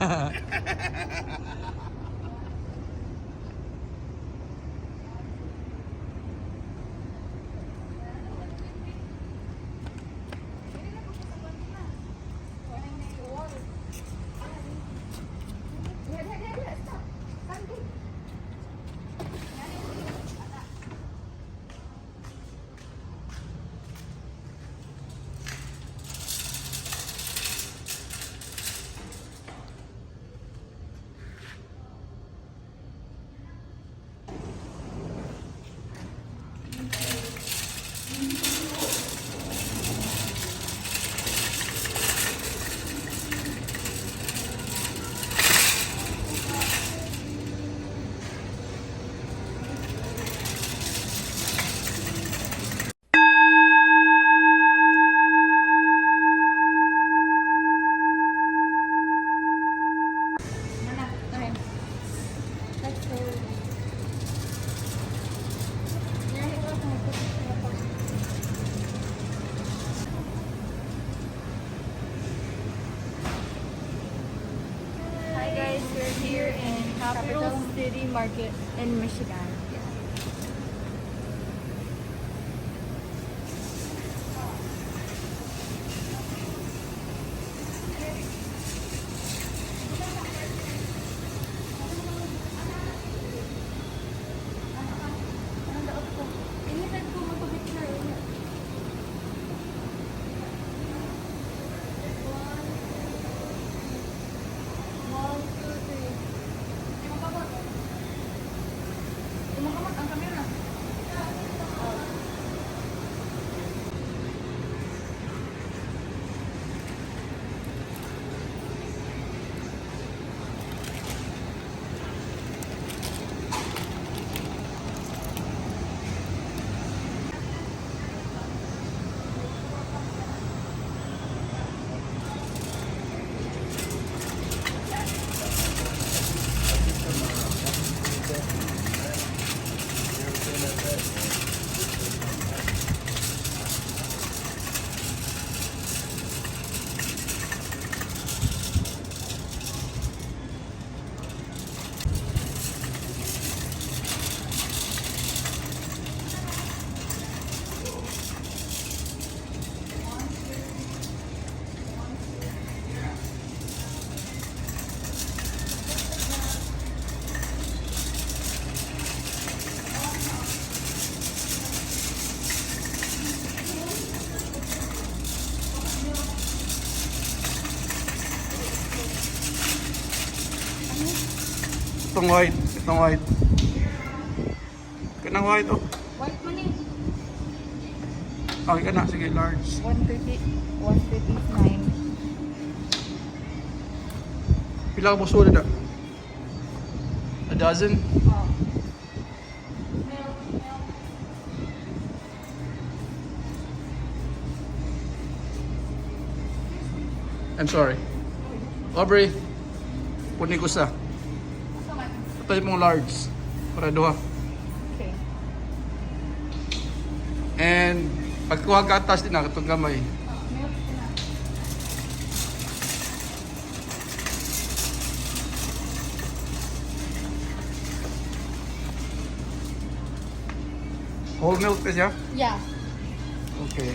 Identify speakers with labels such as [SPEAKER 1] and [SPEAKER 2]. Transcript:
[SPEAKER 1] Nana, okay. Let's go.
[SPEAKER 2] Hi guys, we're here in Capital City Market in Michigan.
[SPEAKER 1] Initan ko magpa-picture. One, two, three. Kumakamot ang camera.
[SPEAKER 3] Itong white. Itong white. Kanang white oh.
[SPEAKER 1] White man eh.
[SPEAKER 3] Okay ka na. Sige, large.
[SPEAKER 2] 130, 139.
[SPEAKER 3] Pila ka buso na? A dozen?
[SPEAKER 2] Oh.
[SPEAKER 3] I'm sorry. Aubrey, puni ko sa. Ito yung mong large. Para duha.
[SPEAKER 2] Okay.
[SPEAKER 3] And pagkuha gatas din na, itong gamay.
[SPEAKER 1] Milk na.
[SPEAKER 3] Whole milk ka siya?
[SPEAKER 1] Yeah.
[SPEAKER 3] Okay.